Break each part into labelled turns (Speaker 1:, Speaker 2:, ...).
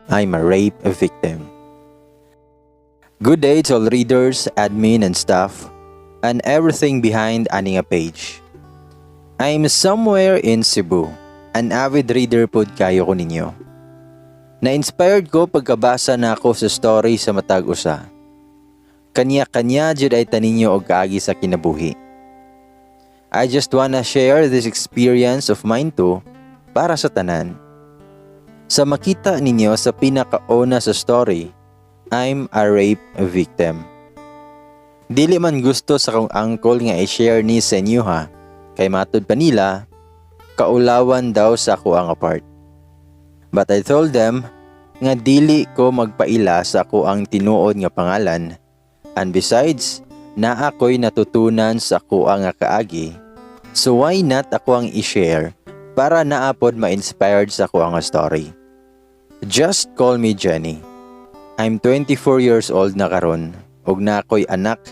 Speaker 1: I'm a rape victim. Good day to all readers, admin, and staff, and everything behind ani nga page. I'm somewhere in Cebu. An avid reader pod kayo ko ninyo. Na-inspired ko pagkabasa nako sa story sa matag usa. Kanya-kanya jud ay ta ninyo og kaagi sa kinabuhi. I just wanna share this experience of mine too para sa tanan. Sa makita ninyo sa pinakauna sa story, I'm a rape victim. Dili man gusto sa akong uncle nga i-share ni sa inyo ha, kay matud pa nila, kaulawan daw sa ako ang part. But I told them nga dili ko magpaila sa ako ang tinuod nga pangalan, and besides, naa ko'y natutunan sa ako ang nga kaagi. So why not ako ang i-share para naa pod ma-inspired sa ako ang story? Just call me Jenny. I'm 24 years old na karon ug naa ko'y anak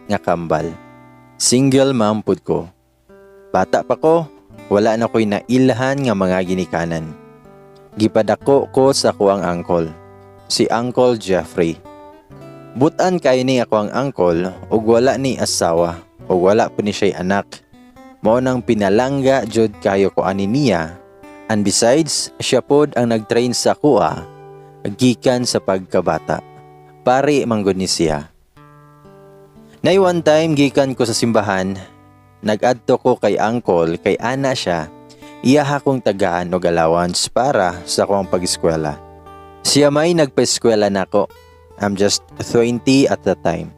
Speaker 1: nga kambal. Single mom pud ko. Bata pa ko, wala na ko'y nailhan nga mga ginikanan. Gipadako ko sa akuang uncle, si Uncle Jeffrey. Butan kay ni ako ang uncle ug wala ni asawa ug wala po ni siya'y anak. Mao nang pinalangga jud kayo ko ani niya, and besides, siya pod ang nag-train sa akoa gikan sa pagkabata. Pari manggod ni siya. Nay one time gikan ko sa simbahan, nag-adto ko kay uncle kay ana siya, iyaha kong tagaan og allowance para sa akong pag-eskwela. Siya may nagpa-eskwela nako. I'm just 20 at the time.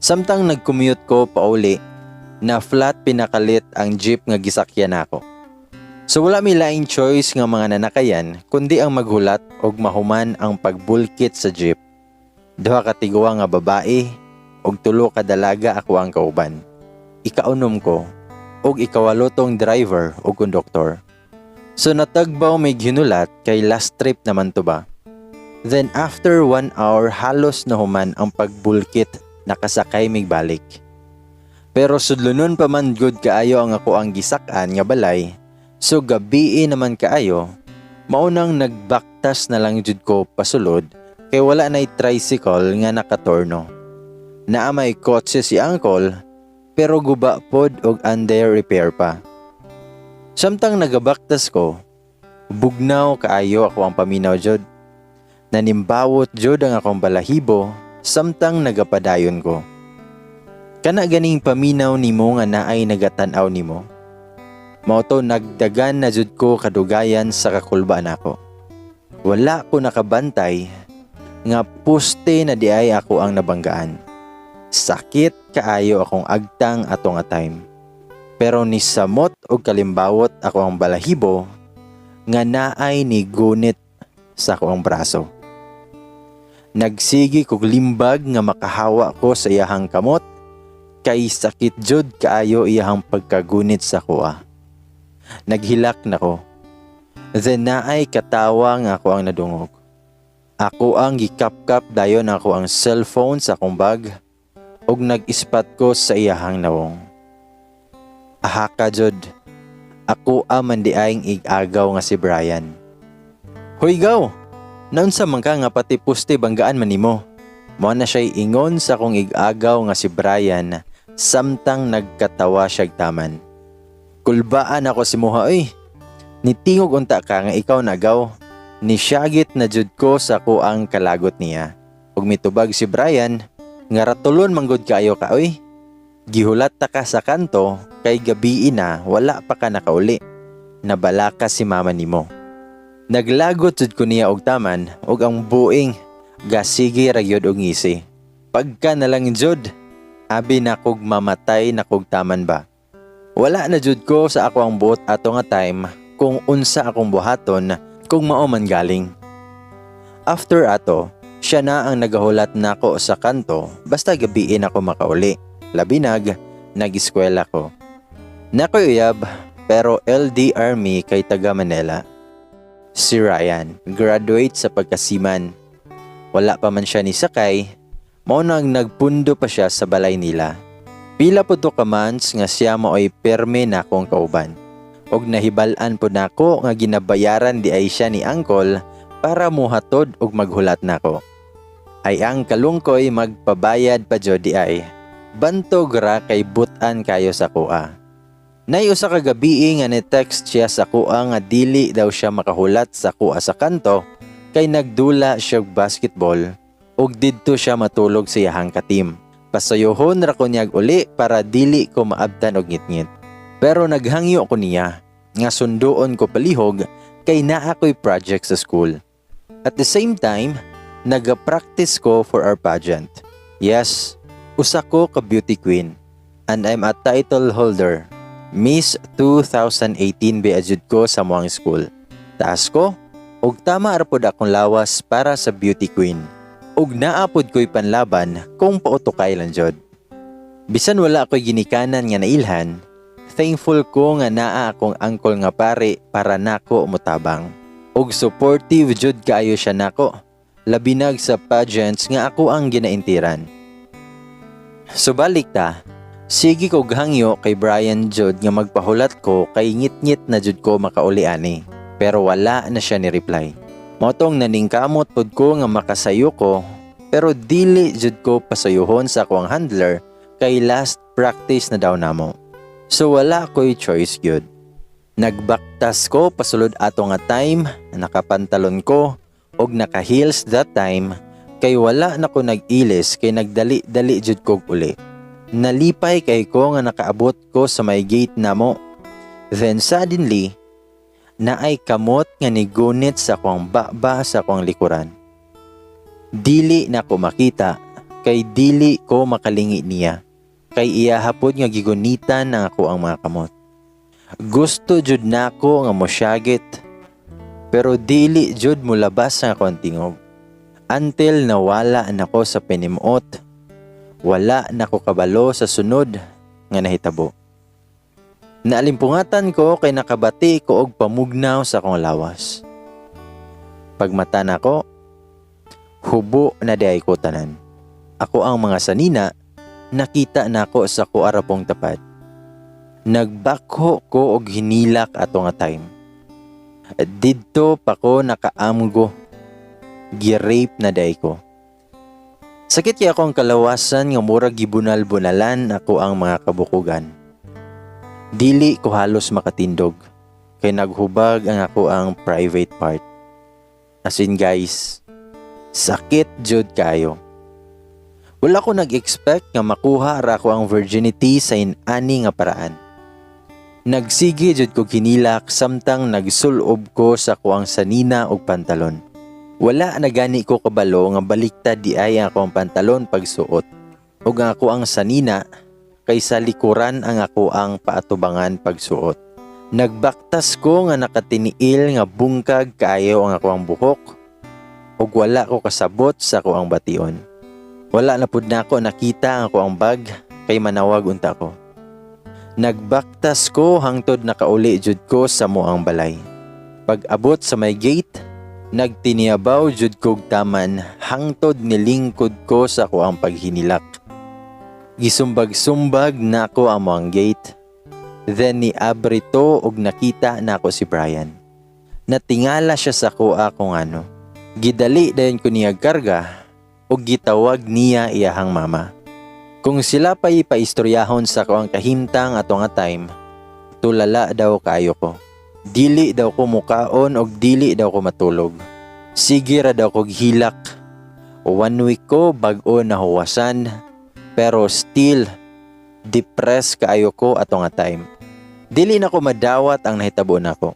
Speaker 1: Samtang nag-commute ko pauli, na flat pinakalit ang jeep nga gisakyan nako. So wala mi laing choice nga mga nanakayan kundi ang maghulat og mahuman ang pagbulkit sa jeep. Duha ka tiguang nga babae og tulo ka dalaga ako ang kauban. Ikaunom ko og ikawalo tong driver og konduktor. So natagbaw may ginulat kay last trip naman to ba. Then after one hour, halos nahuman ang pagbulkit, nakasakay mig balik. Pero sudlonon pa man gud kaayo ang ako ang gisak-an nga balay. So gabii naman kaayo, maunang nagbaktas na lang jud ko pasulod kay wala na'y tricycle nga nakatorno. Naa may kotse si uncle pero guba pod og under repair pa. Samtang nagabaktas ko, bugnaw kaayo ako ang paminaw jud. Nanimbawot jud ang akong balahibo samtang nagapadayon ko. Kana ganing paminaw nimo nga naay nagatan-aw nimo. Mao to nagdagan na jud ko kadugayan sa kakulba nako. Wala ko nakabantay nga poste na diay ako ang nabanggaan. Sakit kaayo akong agtang ato nga time. Pero ni samot og kalimbawot ako ang balahibo nga naay ni gunit sa ako ang braso. Nagsigi kog limbag nga makahawa ko sa iyahang kamot kay sakit jud kaayo iyahang pagkagunit sa kuha. Naghilak na ko. Then naay katawa nga ako ang nadungog. Ako ang gikapkap dayon ako ang cellphone sa akong bag ug nag-ispat ko sa iyahang nawong. Ahaka jud. Ako man diayng ig-agaw nga si Brian. "Hoy gaw! Naunsa man ka nga pati poste banggaan man nimo?" Mo na siya'y ingon sa akong ig-agaw nga si Brian samtang nagkatawa siya'g taman. "Kulbaan ako sa imuha oy. Nitingog unta ka nga ikaw nagaw." Nisyagit na jud ko sa kuang kalagot niya. Ug mitubag si Brian nga ratulon manggod kaayo ka oy. Gihulat ta ka sa kanto kay gabii na, wala pa ka nakauli. Nabalaka si mama nimo. Naglagot jud ko niya og taman ug ang buing gasige ra gyud og ngisi. Pagka na lang jud, abi na kog mamatay na kog taman ba. Wala na jud ko sa ako ang buot ato nga time kung unsa akong buhaton kung mao man galing. After ato, siya na ang nagahulat nako sa kanto basta gabiin ako makauli. Labinag, nag-eskwela ko. Nakoy uyab, pero LDR mi kay taga Manila. Si Ryan, graduate sa pagka-seaman. Wala pa man siya ni sakay, mao nang nagpundo pa siya sa balay nila. Pila po to ka months nga siya maoy perme na akong kauban. Og nahibal-an po nako nga ginabayaran di ay siya ni uncle Para muhatod og maghulat nako. Ay, ang kalungkoy, magpabayad pa jud diay. Bantog ra kay butan kayo sa kuha. Nay usa ka gabii nga ni-text siya sa kuha nga dili daw siya makahulat sa kuha sa kanto kay nagdula siya og basketball ug didto siya matulog sa iyahang ka-team. Pasayuhon ra ko niyag uli para dili ko maabtan og ngitngit. Pero naghangyo ko niya nga sunduon ko palihog kay naa ko'y project sa school. At the same time, naga-practice ko for our pageant. Yes, usa ko ka beauty queen and I'm a title holder. Miss 2018 ba jud ko sa amoang school. Taas ko ug tama ra pod akong lawas para sa beauty queen. Ug naa pod ko'y panlaban kung pautukay lang jud. Bisan wala ko'y ginikanan nga nailhan, thankful ko nga naa akong uncle nga pare para nako motabang. Ug supportive jud kaayo siya nako, labinag sa pageants nga ako ang ginaintiran. Subalik ta, sige ko hangyo kay Brian jud nga magpahulat ko kay ngit-ngit na jud ko makauli ani. Pero wala na siya ni reply. Mao tong naningkamot pod ko nga makasayo ko, pero dili jud ko pasayuhon sa akong handler kay last practice na daw namo. So wala ko'y choice gyud. Nagbaktas ko pasulod ato nga time, nakapantalon ko og naka-heels that time kay wala na ko nag-ilis kay nagdali-dali jud kog uli. Nalipay kay ko nga nakaabot ko sa may gate namo. Then suddenly, naay kamot nga nigunit sa akong baba sa akong likuran. Dili na ko makita kay dili ko makalingi niya. Kay iya hapod nga gigunitan ang ako ang mga kamot. Gusto jud nako nga mosyagit, pero dili jud molabas ang akong tingog. Until nawala nako sa pinimuot, wala na ko kabalo sa sunod nga nahitabo. Naalimpungatan ko kay nakabati ko og pamugnaw sa akong lawas. Pagmata nako, hubo na diay ko tanan. Ako ang mga sanina, nakita nako sa kuarapong tapad. Nagbakho ko og hinilak ato nga time. Didto pa ko nakaamgo. Gi-rape na diay ko. Sakit kay akong kalawasan nga murag gibunal-bunalan ako ang mga kabukugan. Dili ko halos makatindog kay naghubag ang ako ang private part. As in, guys, sakit jud kayo. Wala ko nag-expect nga makuha ra ko ang virginity sa inani nga paraan. Nagsige jud ko hinilak samtang nagsulob ko sa kuang sanina og pantalon. Wala na gani ko kabalo nga baliktad di ay ang akong pantalon pagsuot. Ug ang ako ang sanina kay sa likuran ang ako ang paatubangan pagsuot. Nagbaktas ko nga nakatiniil nga bungkag kaayo ang ako ang buhok ug wala ko kasabot sa ako ang bation. Wala na pud nako nakita ang ako ang bag kay manawag unta ko. Nagbaktas ko hangtod nakauli jud ko sa moang balay. Pag abot sa may gate, nagtiniabaw jud kog taman hangtod nilingkod ko sa kuang paghinilak. Gisumbag-sumbag nako ang moang gate. Then niabri to og nakita nako si Brian. Natingala siya sa kuha kung ano. Gidali dayon ko niya karga og gitawag niya iyahang mama. Kung sila pa'y paistoryahon sa kuang kahimtang ato nga time, tulala daw kaayo ko. Dili daw ko mukaon og dili daw ko matulog. Sige ra daw kog hilak. One week ko bag-o nahuwasan, pero still depressed kaayo ko ato nga time. Dili na ko madawat ang nahitabo nako.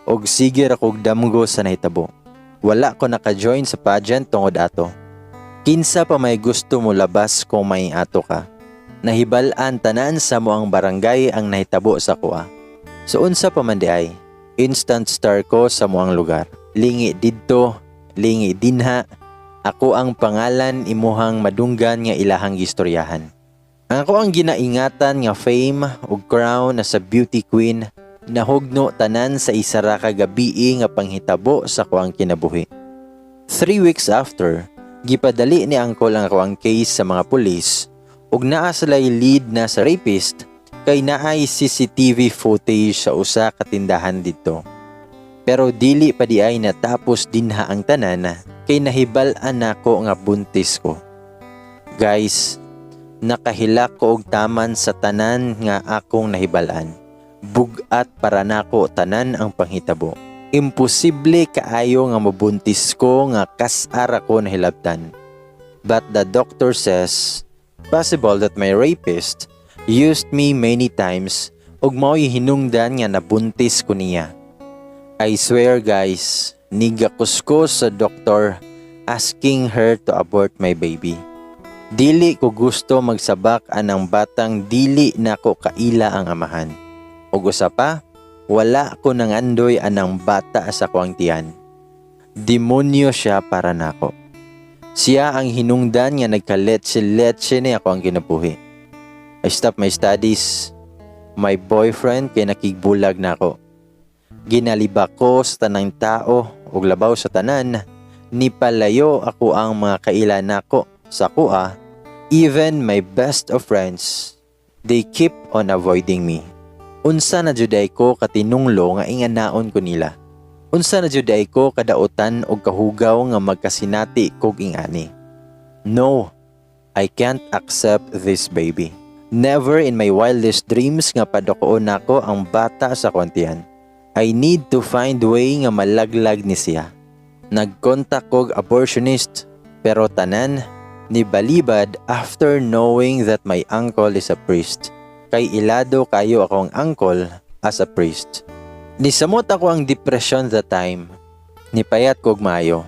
Speaker 1: Og sige ra kog damgo sa nahitabo. Wala ko naka-join sa pageant tungod ato. Kinsa pa may gusto mo labas kung may ato ka? Nahibal-an tanan sa mo ang barangay ang nahitabo sa kuha. So unsa pa man di ay, instant star ko sa moang lugar. Lingi didto, lingi dinha, ako ang pangalan imuhang madunggan nga ilahang gistoryahan. Ang ako ang ginaingatan nga fame ug crown na sa beauty queen nahugno tanan sa isa ra ka gabii nga panghitabo sa kuang kinabuhi. 3 weeks after, gipadali ni Uncle ang akuang case sa mga pulis ug naa sila'y lead na sa rapist kay naay CCTV footage sa usa ka tindahan didto. Pero dili pa diay natapos dinha ang tanan kay nahibal-an nako nga buntis ko. Guys, nakahilak ko og taman sa tanan nga akong nahibal-an. Bugat para nako tanan ang panghitabo. Imposible kaayo nga mabuntis ko nga kas-ar ako nahilabtan. But the doctor says, possible that my rapist used me many times ug mao'y hinungdan nga nabuntis ko niya. I swear, guys, nigakos ko sa doktor asking her to abort my baby. Dili ko gusto magsabak anang batang dili nako kaila ang amahan. Ug usa pa, wala ko nangandoy anang bata sa akuang tiyan. Demonyo siya para nako. Siya ang hinungdan nga nagkaletse-letse ni ako ang kinabuhi. I stopped my studies. My boyfriend kay nakigbulag nako. Ginalibak ko sa tanang tao ug labaw sa tanan, nipalayo ako ang mga kaila nako sa kuha, even my best of friends, they keep on avoiding me. Unsa na juday ko katinunglo nga inganaon ko nila? Unsa na juday ko kadautan og kahugaw nga magkasinati kog ingani? No, I can't accept this baby. Never in my wildest dreams nga padukoon nako ang bata sa akong tiyan. I need to find way nga malaglag ni siya. Nagkontak kog abortionist pero tanan ni balibad after knowing that my uncle is a priest. Kay ilado kayo akong uncle as a priest. Nisamot ako ang depression that time. Nipayat kog maayo.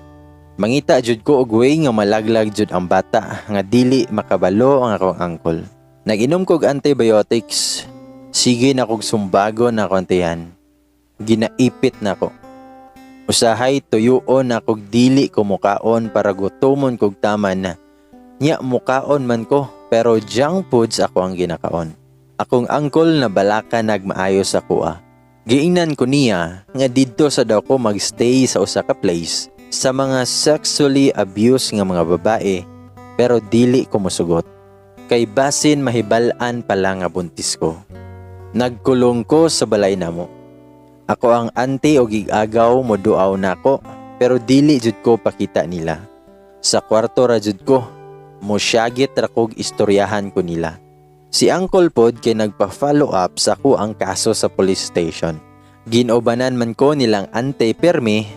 Speaker 1: Mangita jud ko og way nga malaglag jud ang bata nga dili makabalo ang akong uncle. Nag-inom kog antibiotics. Sige na kog sumbago na kontihan. Ginaipit nako. Usahay tuyuon na kog dili ko mukaon para gutomon kog taman. Nya mukaon man ko pero junk foods ako ang ginakaon. Akong uncle na balaka nagmaayo sa kuha. Giingnan ko niya nga didto sa daw ko magstay sa usa ka place sa mga sexually abused nga mga babae pero dili ko mosugot. Kay basin mahibal-an pala nga buntis ko. Nagkulong ko sa balay namo. Ako ang auntie o gigagaw mo duaw nako pero dili jud ko pakita nila. Sa kwarto ra jud ko, mosyagit ra kog istoryahan ko nila. Si Uncle pod kay nagpa-follow up sa ako ang kaso sa police station. Ginobanan man ko nilang ante permi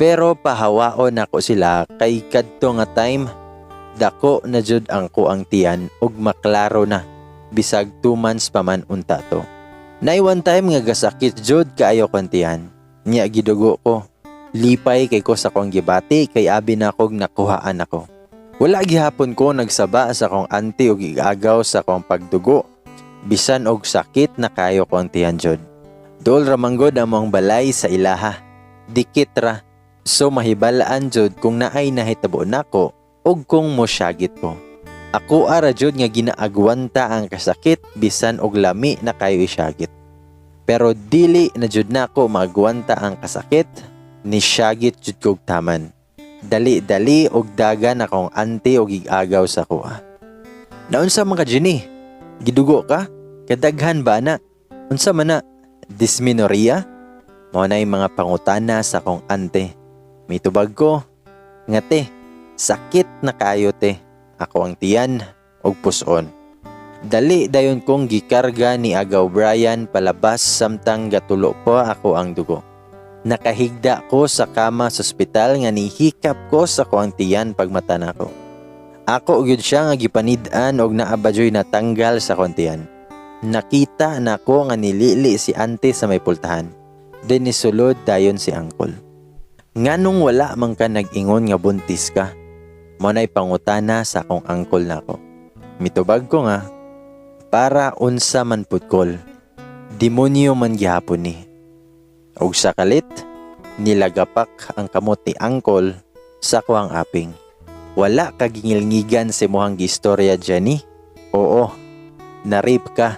Speaker 1: pero pahawaon nako sila kay kadto nga time dako na jud ang kuang tiyan ug maklaro na bisag 2 months pa man unta to. Nay one time nga gasakit jud kaayo kong tiyan. Nya gidugo ko. Lipay kay ko sa akong gibati kay abi na kog nakuhaan ako. Wala gihapon ko nagsaba sa akong auntie ug igagaw sa akong pagdugo. Bisan og sakit na kayo ko ang tiyan jud. Dool ra manggod among balay sa ilaha. Dikit ra. So mahibalaan jud kung naay nahitabo nako ug kung mosyagit ko. Ako ara jud nga ginaagwanta ang kasakit bisan og lami na kayo isyagit. Pero dili na jud nako maagwanta ang kasakit, nisyagit jud kog taman. Dali-dali og dagan akong auntie og igagaw sa kuha. "Naunsa man ka, Jenny? Gidugo ka? Kadaghan ba na? Unsa man na? Dysmenorrhea?" Mao na mga pangutana sa akong auntie. Mitubag ko, nga "Te, sakit na kayo te. Ako ang tiyan og puson." Dali dayon kong gikarga ni Agaw Brian palabas samtang gatulo pa ako ang dugo. Nakahigda ko sa kama sa ospital nga nihikap ko sa kuang tiyan pagmata nako. Ako gyud siya nga gipanid-an og naa ba juy natanggal sa akong tiyan. Nakita nako nga nilili si ante sa may pultahan. Then nisulod dayon si uncle. "Nganong wala man ka nag-ingon nga buntis ka?" Mao na'y pangutana sa akong uncle nako. Mitubag ko nga, "Para unsa man pud kol? Demonyo man gihapon ni." Og sa kalit, nilagapak ang kamot ni uncle sa kuang aping. "Wala ka gingilngigan sa imuhang gistorya, Jenny. Oo, na-rape ka.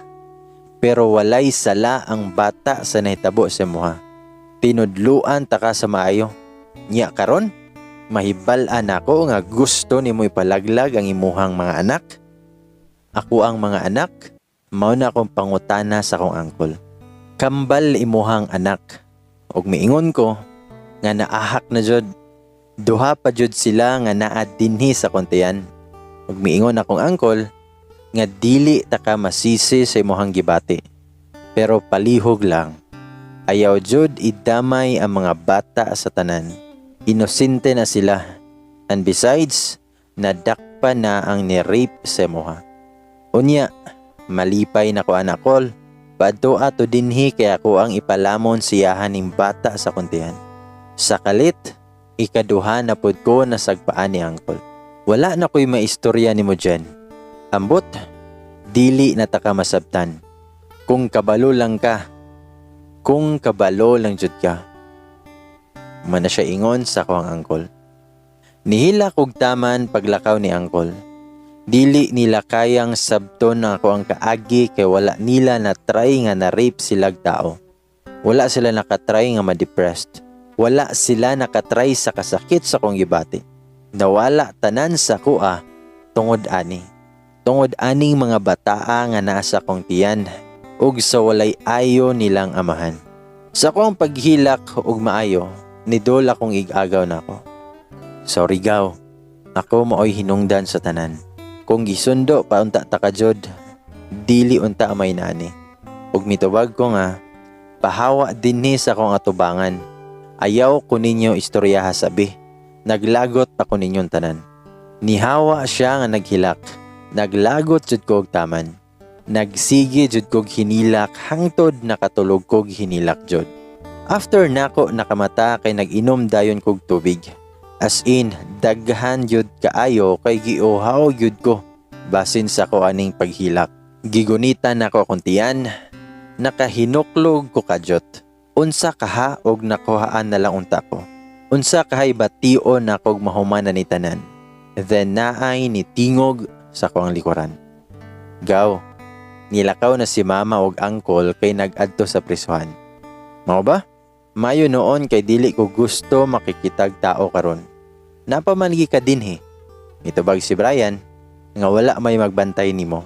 Speaker 1: Pero walay sala ang bata sa nahitabo sa imuha. Tinudluan ta ka sa maayo. Nya karon, mahibal-an ako nga gusto nimo ipalaglag ang imuhang mga anak." "Ako ang mga anak?" Mao na akong pangutana sa akong uncle. "Kambal imuhang anak. Ug miingon ko nga naahak na jud. Duha pa jud sila nga naa dinhi sa akong tiyan. Ug miingon akong uncle nga dili ta ka masisi sa imong gibati. Pero palihog lang. Ayaw jud idamay ang mga bata sa tanan. Inosente na sila. And besides, nadakpa na ang ni-rape sa imuha. Unya, malipay na ko ana, kol. Padto ato dinhi kay ako ang ipalamon siyahan ning bata sa akong tiyan. Sa kalit, ikaduha na pud ko nasagpaan ni uncle. Wala na ko'y maistorya nimo dyan. Ambot, dili na ta ka masabtan. Kung kabalo lang ka, kung kabalo lang jud ka. Man na siya ingon sa akong uncle. Nihilak og taman paglakaw ni uncle. Dili nila kayang sabton ang ako ang kaagi kay wala nila na try nga na-rape silag tao. Wala sila nakatry nga ma-depressed. Wala sila nakatry sa kasakit sa akong gibati. Nawala tanan sa kua tungod ani. Tungod aning mga bataa nga naa sa akong tiyan ug sa walay ayo nilang amahan. Sa akong paghilak ug maayo, nidol akong igagaw nako. Sorry, gaw. Ako maoy hinungdan sa tanan. Kung gisundo pa unta ta ka jud, dili unta may nani. Ug mitubag ko nga, pahawa dinhi sa akong atubangan. Ayaw ko ninyo istoryaha sabi. Naglagot ako ninyong tanan. Nihawa siya nga naghilak. Naglagot jud ko og taman. Nagsige jud kog hinilak hangtod nakatulog kog hinilak jud. After nako nakamata kay nag-inom dayon kog tubig. As in, daghan jud kaayo kay giuhaw jud ko. Basin sa ko aning paghilak. Gigunitan nako akong tiyan. Nakahinuklog ko kadyot. Unsa kaha og nakuhaan na lang unta ko. Unsa kahay bation nakog mahuman na ni tanan. Then naay ni tingog sa akong likuran. Gaw, nilakaw na si mama og uncle kay nag-adto sa prisuhan. Mao ba? Mayo noon kay dili ko gusto makikitag tao karon. Napamanigi ka dinhi. Mitubag si Brian nga wala may magbantay nimo.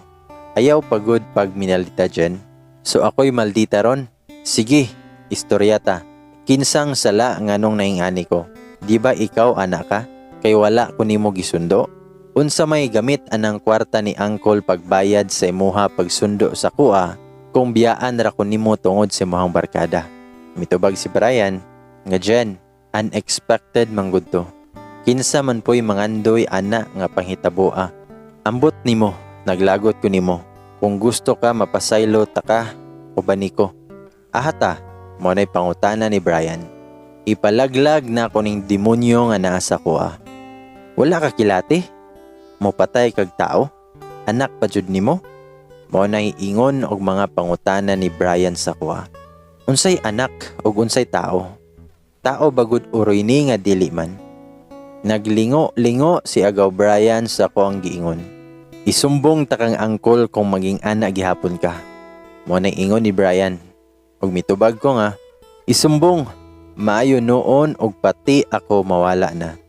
Speaker 1: Ayaw pagod pag minalita dyan. So ako'y maldita ron. Sige, istorya ta. Kinsang sala nganong naingani ko? Di ba ikaw anak ka? Kay wala ko nimo gisundo? Unsa may gamit anang kwarta ni uncle pagbayad sa imuha pagsundo sa kuha kung biyaan ra ko nimo tungod sa imuhang barkada? Mitubag si Brian nga Jen, unexpected manggod to. Kinsa man po'y mangandoy ana nga panghitaboa. Ambot nimo, naglagot ko nimo. Kung gusto ka mapasaylo ta ka, uban ko. Ahata, mao na'y pangutana ni Brian. Ipalaglag na ko ning demonyo nga naa sa kuha. Wala ka kilati? Mopatay kag tao? Anak pa jud nimo? Mao na'y ingon og mga pangutana ni Brian sa kuha. Unsay anak ug unsay tao? Tao bagud uroy ni nga dili man. Naglingo-lingo si Agaw Brian sa kuang giingon. Isumbong ta kang uncle kung maging ana gihapon ka. Mao na'y ingon ni Brian. Ug mitubag ko nga, isumbong, maayo noon og pati ako mawala na.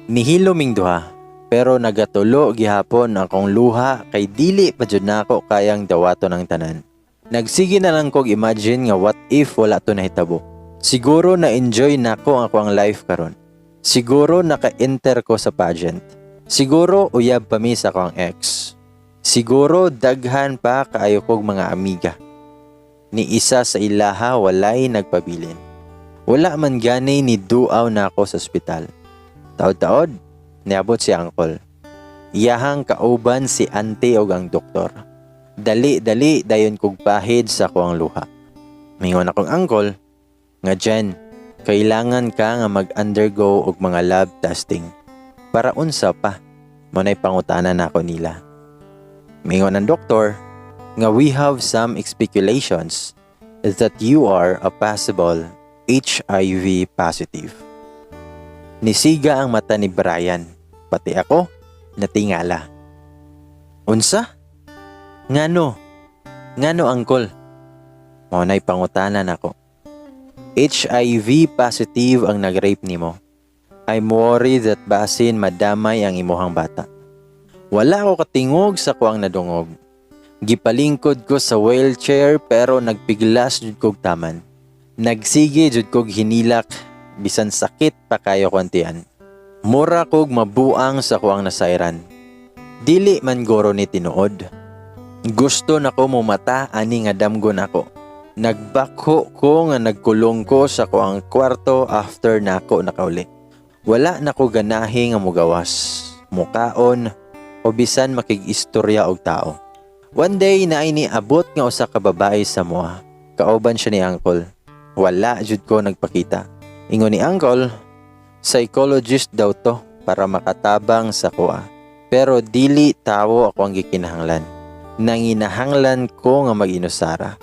Speaker 1: Nihilo ming duha, pero nagatulo gihapon akong luha kay dili pa jud nako kayang dawaton ang tanan. Nagsige na lang kog imagine nga what if wala to nahitabo. Siguro na enjoy nako ang akong life karon. Siguro naka-enter ko sa pageant. Siguro uyab pa mi sa akong ex. Siguro daghan pa kaayo kog mga amiga. Ni isa sa ilaha walay nagpabilin. Wala man gani ni duaw na ako sa ospital. Taod-taod, niabot si uncle. Iyahang kauban si auntie og ang doktor. Dali-dali dayon kog pahid sa kuang luha. Mingon akong uncle, nga Jen, kailangan ka nga mag-undergo og mga lab testing. Para unsa pa, mao na'y pangutana nako nila. Mingon ang doktor, nga we have some speculations that you are a possible HIV positive. Nisiga ang mata ni Brian, pati ako, natingala. Unsa? Ngano? Ngano, uncle? Mao na'y pangutana nako. HIV positive ang nag-rape nimo. I'm worried that basin madamay ang imuhang bata. Wala ako katingog sa kuang nadungog. Gipalingkod ko sa wheelchair pero nagpiglas jud kog taman. Nagsige jud kog hinilak bisan sakit pa kayo akong tiyan. Mura kog mabuang sa kuang nasayran. Dili man guro ni tinuod. Gusto nako mumata ani nga damgo nako. Nagbakho ko nga nagkulong ko sa kuang kwarto after nako nakauli. Wala nako ganahi nga mugawas, mukaon o bisan makig-istorya og tao. One day naay niabot nga usa ka babae sa amoa. Kauban siya ni Uncle. Wala jud ko nagpakita. Ingon ni Uncle, psychologist daw to para makatabang sa kuha. Pero dili tawo ako ang gikinahanglan. Nanginahanglan ko nga mag-inusara.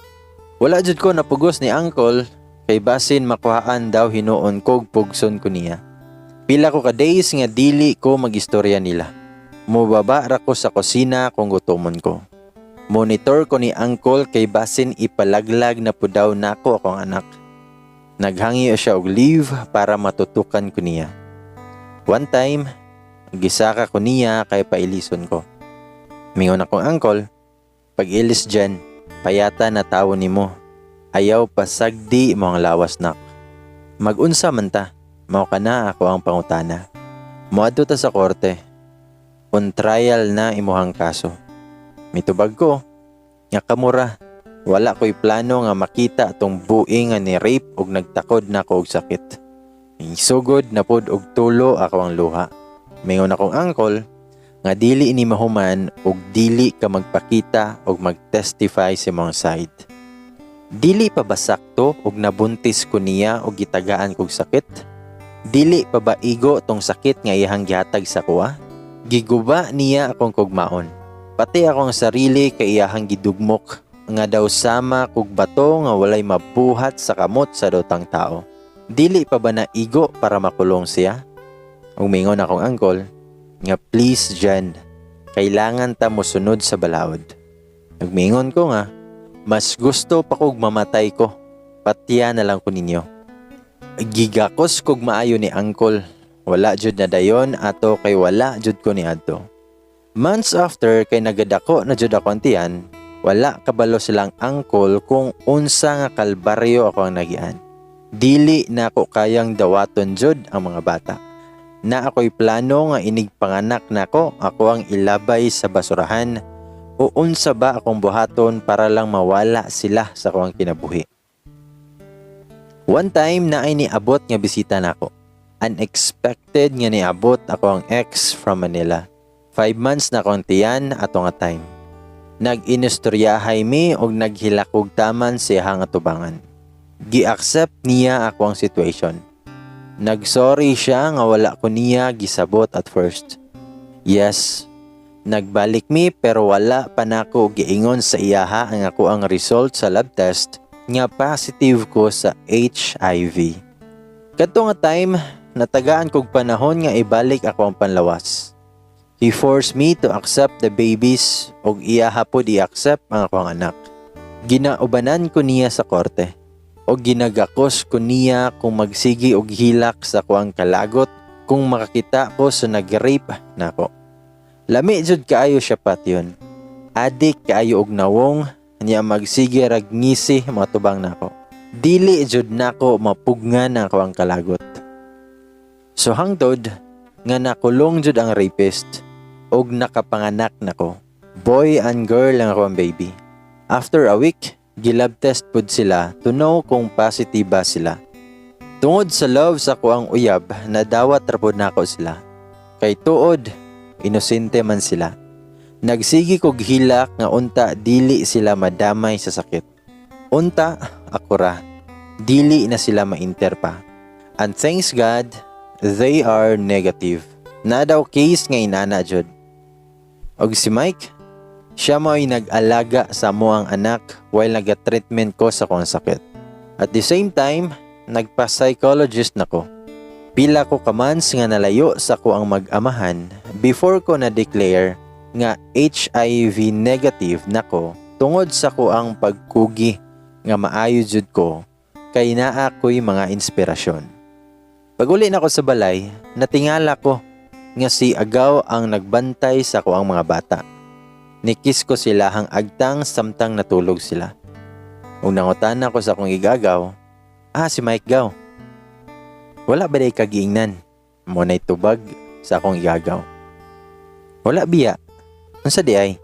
Speaker 1: Wala jud ko napugos ni Uncle kay basin makuhaan daw hinuon kog pugson ko niya. Pila ko ka days nga dili ko magistorya nila. Mubaba ra ko sa kusina kung gutomon ko. Monitor ko ni Uncle kay basin ipalaglag na po daw nako akong anak. Naghangyo siya og leave para matutukan ko niya. One time, gisaka ko niya kay pailison ko. Mingon akong uncle, "Pag ilis dyan, payata na tawo nimo. Ayaw pasagdi mo ang lawas, nak." "Magunsa man ta?" Mao kana ako ang pangutana. "Moadto ta sa korte. On trial na imuhang kaso." Mitubag ko nga kamura. Wala ko'y plano nga makita atong buing nga ni rape og nagtakod na ko og sakit. Sugod na pod og tulo ako ang luha. Mingon akong uncle nga dili ni mahuman og dili ka magpakita og magtestify sa imong side. Dili pa ba sakto og nabuntis ko niya og gitagaan kog sakit? Dili pa ba igo tong sakit nga iyahang gihatag sa kuha? Giguba niya akong kugmaon. Pati akong sarili kay iyahang gidugmok nga daw sama kog bato nga walay mabuhat sa kamot sa dotang tao. Dili pa ba na igo para makulong siya? Ug mingon akong uncle nga please Jan, kailangan ta mosunod sa balaod. Nagmingon ko nga mas gusto pa kog mamatay ko. Patya na lang ko ninyo. Gigakos kog maayo ni Uncle. Wala jud na dayon ato kay wala jud ko ni adto. Months after, kay nagadako na jud ako ang tiyan, wala kabalo silang uncle kung unsa nga kalbaryo ako ang nagian. Dili na ako kayang dawaton jud ang mga bata. Na ako'y plano nga inig panganak nako, ako ang ilabay sa basurahan o unsa ba akong buhaton para lang mawala sila sa akong kinabuhi. One time na ay niabot nga bisita nako. Unexpected nga niabot ako ang ex from Manila. 5 months na akong tiyan ato nga time. Nag-inistoryahay mi og naghilakog taman siya nga tubangan. Gi-accept niya ako ang situation. Nag-sorry siya nga wala ko niya gisabot at first. Yes, nagbalik mi pero wala pa nako giingon sa iyaha ang ako ang result sa lab test nga positive ko sa HIV. Kadto nga time, natagaan kog panahon nga ibalik ako ang panlawas. He forced me to accept the babies og iyaha pod i-accept ang akong anak. Ginaubanan ko niya sa korte og ginagakos ko niya kung magsigi og hilak sa kuang kalagot kung makakita ko sa nag-rape nako. Lami jud kaayo siya patyon. Adik kaayo og nawong niya, magsige rag ngisi matubang nako. Dili jud nako mapugngan ang akuang kalagot. So hangtod nga nakulong jud ang rapist og nakapanganak nako. Boy and girl ang akong baby. After a week, gilab test pud sila to know kung positive ba sila. Tungod sa love sa kuang uyab, nadawat ra pud nako sila. Kay tuod, inosente man sila. Nagsigi kog hilak nga unta dili sila madamay sa sakit. Unta, ako ra. Dili na sila ma-enter pa. And thanks God, they are negative. Na daw case nga inana jud. Og si Mike, siya mo'y nag-alaga sa amoang anak while naga-treatment ko sa akong sakit. At the same time, nagpa-psychologist na ko. Pila ko ka months nga nalayo sa ko ang mag-amahan before ko na-declare nga HIV negative nako tungod sa ko ang pagkugi nga maayo jud ko kay naa ko'y mga inspirasyon. Pag-uli nako sa balay, natingala ko nga si Agaw ang nagbantay sa ko ang mga bata. Ni-kiss ko sila hang agtang samtang natulog sila. Ug nangutana ko sa akong igagaw, Ah, si Mike gaw. Wala ba diay ka giingnan? Mao na'y tubag sa akong igagaw. Wala biya. Unsa diay?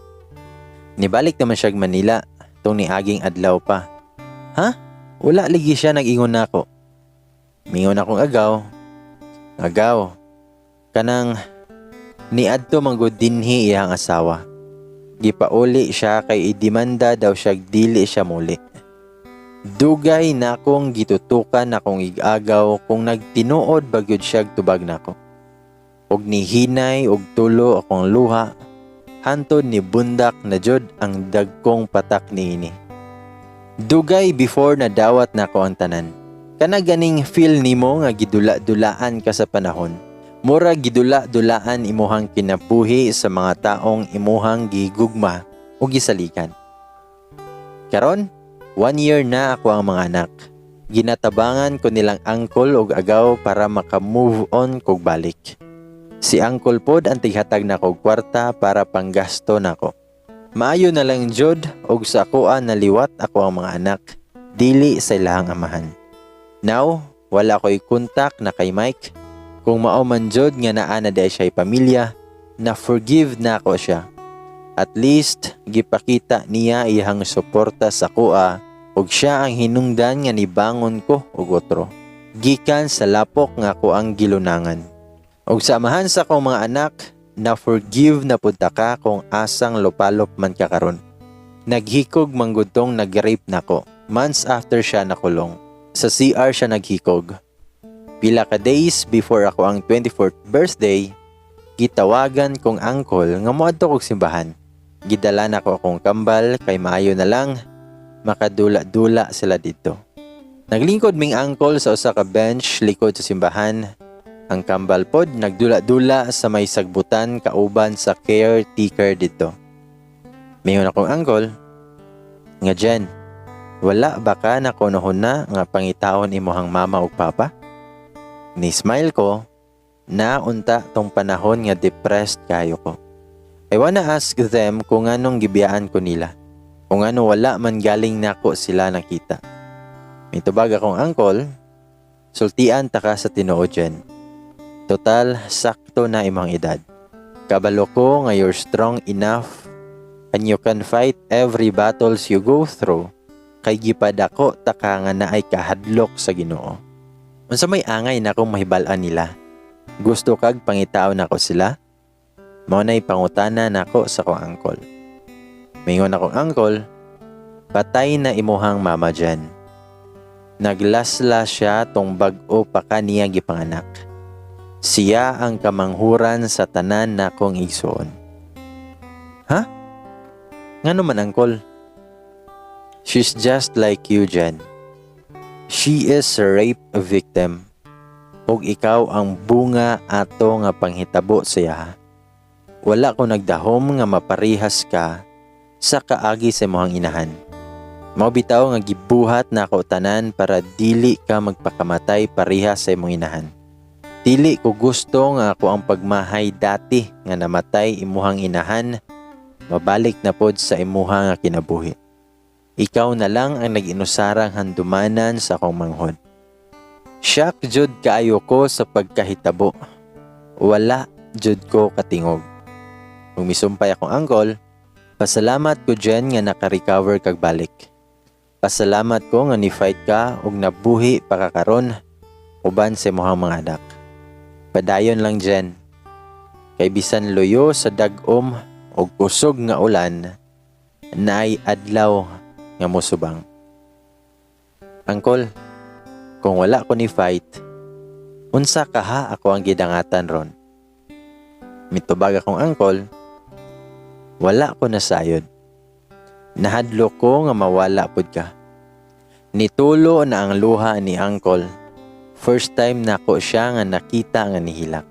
Speaker 1: Nibalik naman siya Manila tong niaging adlaw pa. Ha? Wala lagi siya nag-ingon nako. Mingon akong agaw. Agaw. Kanang niadto man gud dinhi iyang asawa. Gipauli siya kay idemanda daw siya dili siya muli. Dugay na akong gitutukan akong igagaw kung nagtinuod ba gyud siya tubag nako. Og nihinay og tulo akong luha hantod ni bundak na jud ang dagkong patak niini. Dugay before na dawat nako ang tanan. Kana ganing feel nimo nga gidula-dulaan ka sa panahon. Mura gidula-dulaan imuhang kinabuhi sa mga taong imuhang gigugma o gisalikan. Karon, one year na ako ang mga anak. Ginatabangan ko nilang uncle og agaw para maka-move on kog balik. Si uncle pod ang tighatag nako og kwarta para panggasto nako. Maayo na lang jud og sa akoa naliwat ako ang mga anak, dili sa ilahang amahan. Now, wala ko'y kontak na kay Mike. Kung mao man jud nga naa na diay siya pamilya, na forgive na ako siya. At least gipakita niya iyang suporta sa akoa ug siya ang hinungdan nga nibangon ko og otro. Gikan sa lapok nga ako ang gilunangan. Ug sa amahan sa akong mga anak, na forgive na pud ta ka kung asang lupalop man ka karon. Naghikog man gud tong nag-rape nako months after siya nakulong. Sa CR siya naghikog. Pila ka days before ako ang 24th birthday, gitawagan kong uncle nga moadto kog simbahan. Gidala nako akong kambal kay maayo na lang makadula-dula sila didto. Naglingkod ming uncle sa usa ka bench likod sa simbahan. Ang kambal pod nagdula-dula sa may sagbutan kauban sa caretaker didto. Mingon akong uncle, nga Jen, wala ba ka nakunahuna nga pangitaon imuhang mama ug papa? Ni smile ko, na unta tong panahon nga depressed kayo ko. I wanna ask them kung anong gibiyaan ko nila. Kung ano wala man galing nako sila nakita. Mitubag akong uncle, sultian ta ka sa tinuod, Jen. Total, sakto na imong edad. Kabalo ko nga you're strong enough and you can fight every battles you go through kay gipadako ta ka nga naay kahadlok sa Ginoo. Unsa may angay na kung mahibal-an nila? Gusto kag pangitaon nako sila? Mao na'y pangutana nako sa akong uncle. Mingon akong uncle, patay na imuhang mama, Jen. Naglasla siya tong bag-o pa ka niya gipanganak. Siya ang kamanghuran sa tanan nakong igsuon. Ha? Ngano man, uncle? She's just like you, Jen. She is a rape victim. Ug ikaw ang bunga ato nga panghitabo sa iya. Wala ko nagdahom nga maparihas ka sa kaagi sa imong inahan. Mao bitaw nga gibuhat nako tanan para dili ka magpakamatay parehas sa imong inahan. Dili ko gusto nga ako ang pagmahay dati nga namatay imuhang inahan, mabalik na pod sa imuha nga kinabuhi. Ikaw na lang ang nag-inusarang handumanan sa akong manghod. Shock jud kaayo ko sa pagkahitabo. Wala jud ko katingog. Kung misumpay akong uncle, pasalamat ko, Jen, nga naka-recover kag balik. Pasalamat ko nga ni-fight ka ug nabuhi pa ka karon uban sa imong mga anak. Padayon lang, Jen. Kay bisan luyo sa dag-om ug kusog nga ulan, naay adlaw nga mosubang. Uncle, kung wala ko ni fight, unsa kaha ako ang gidangatan ron? Mitubag akong uncle, wala ko nasayod. Nahadlok ko nga mawala pud ka. Nitulo na ang luha ni uncle. First time nako siya nga nakita nga nihilak.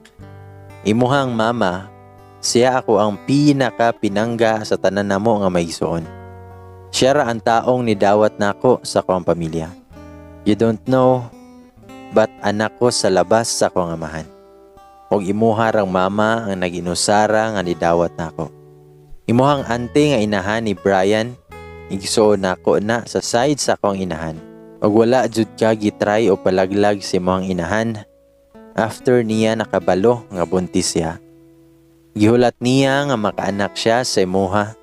Speaker 1: Imuhang mama, siya ako ang pinaka pinangga sa tanan namo nga maigsuon. Siya ra ang taong nidawat nako sa akong pamilya. You don't know, but anak ko sa labas sa akong amahan. Og imuha rang mama ang naginusara nga nidawat nako. Imuhang ante nga inahan ni Brian, igsuon nako na sa side sa akong inahan. Ug wala jud ka gitry o palaglag sa imong inahan after niya nakabalo nga buntis siya. Gihulat niya nga makaanak siya sa imuha.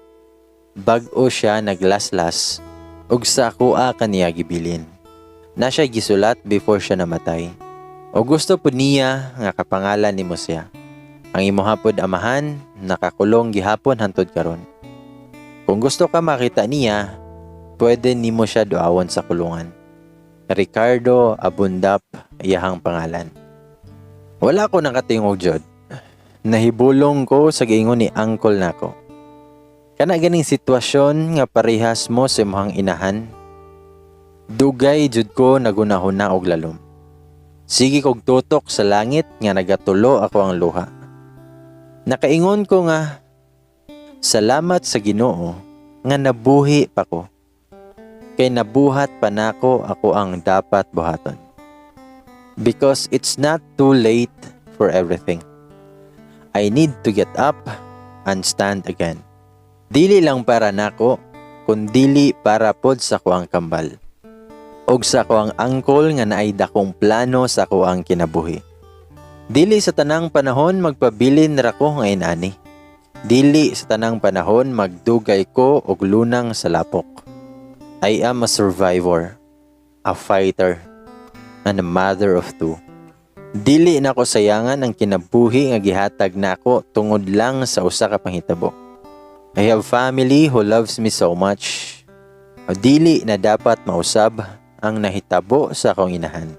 Speaker 1: Bag-o siya naglaslas ug sa akoa kaniya gibilin. Na siya gisulat before siya namatay. O gusto pud niya nga kapangalan nimo siya. Ang imuha pod amahan nakakulong gihapon hantod karon. Kung gusto ka makita niya, pwede nimo siya duawon sa kulungan. Ricardo Abundap iyahang pangalan. Wala ko nakatingog jud. Nahibulong ko sa giingon ni uncle nako. Kana ganing sitwasyon nga parehas mo sa imong inahan. Dugay jud ko nagunahuna og lalom. Sige kog tutok sa langit nga nagatulo ako ang luha. Nakaingon ko nga, salamat sa Ginoo nga nabuhi pa ko. Kay nabuhat pa nako ako ang dapat buhaton. Because it's not too late for everything. I need to get up and stand again. Dili lang para nako, kundili para pod sa kuang kambal. Og sa kuang uncle nga naay dakong plano sa kuang kinabuhi. Dili sa tanang panahon magpabilin ra ko nga inani. Dili sa tanang panahon magdugay ko og lunang sa lapok. I am a survivor, a fighter, and a mother of two. Dili nako sayangan ang kinabuhi nga gihatag nako tungod lang sa usa ka panghitabo. I have family who loves me so much. Dili na dapat mausab ang nahitabo sa akong inahan.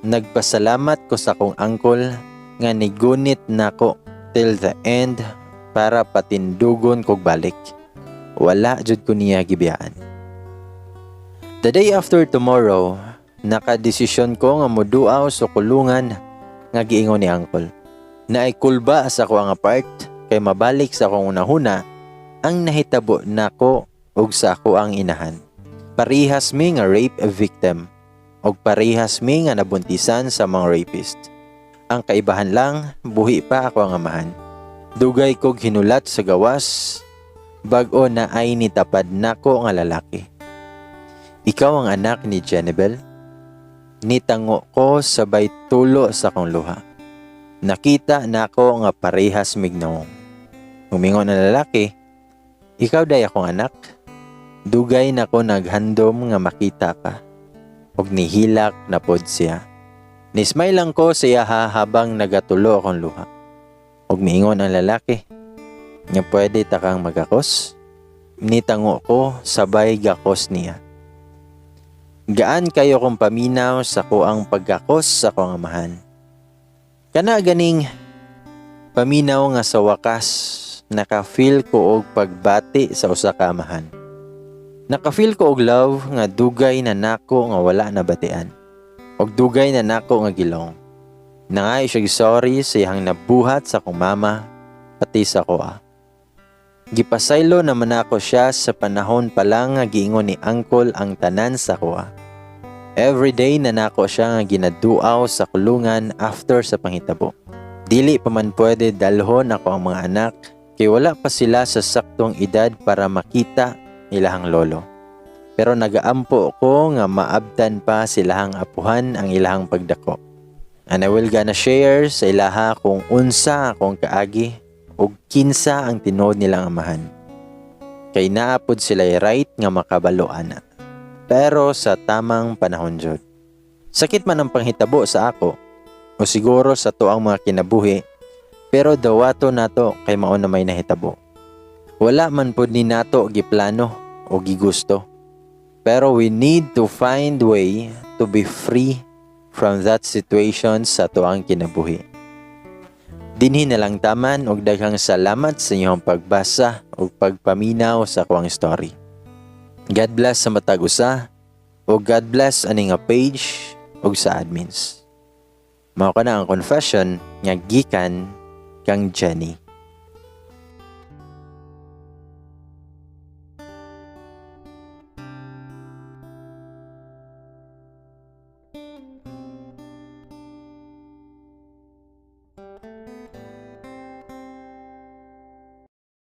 Speaker 1: Nagpasalamat ko sa akong uncle nga nigunit nako till the end para patindugon kog balik. Wala jud ko niya gibiyaan. The day after tomorrow, nakadesisyon ko nga moduaw sa kulungan nga giingon ni uncle. Naay kulba sa ako ang part kay mabalik sa akong unahuna ang nahitabo nako ug sa ako ang inahan. Parehas mi nga rape victim ug parehas mi nga nabuntisan sa mga rapist. Ang kaibahan lang, buhi pa ako ang amahan. Dugay kog hinulat sa gawas, bag-o na ay nitapad nako nga lalaki. Ikaw ang anak ni Jenibel? Nitango ko sabay tulo sa akong luha. Nakita nako nga parehas mignaong. Umingon ang lalaki, ikaw day akong anak. Dugay nako naghandom nga makita ka. Og nihilak na pod siya. Nismile lang ko sa iyaha habang nagatulo akong luha. Og miingon ang lalaki, nga pwede ta kang magakos. Nitango ko sabay gakos niya. Gaan kayo kong paminaw sa kuang paggakos sa kuang amahan. Kana ganing paminaw nga sa wakas naka-feel ko og pagbati sa usa ka amahan. Naka-feel ko og love nga dugay na nako nga wala na batian. Og dugay na nako nga gilong. Nangay siya sorry sa iyang nabuhat sa akong mama pati sa kuha. Gipasaylo naman ako siya sa panahon pa lang nga giingon ni uncle ang tanan sa kuha. Every day na nako siya nga ginaduaw sa kulungan after sa panghitabo. Dili pa man pwede dalhon ako ang mga anak kay wala pa sila sa saktong edad para makita ilahang lolo. Pero nagaampo ko nga maabtan pa silahang apuhan ang ilahang pagdako. And I will gonna share sa ilaha kung unsa akong kaagi ug kinsa ang tinuod nilang amahan. Kay naa pod sila right nga makabalo ana. Pero sa tamang panahon jud. Sakit man ang panghitabo sa ako o siguro sa tuang mga kinabuhi, pero dawato nato kay mao na may nahitabo. Wala man pod ni nato giplano o gigusto. Pero we need to find way to be free from that situation sa tuang kinabuhi. Dinhi na lang taman og daghang salamat sa inyong pagbasa ug pagpaminaw sa akuang story. God bless sa matag usa ug God bless ani nga page ug sa admins. Mao kana ang confession nga gikan kang Jenny.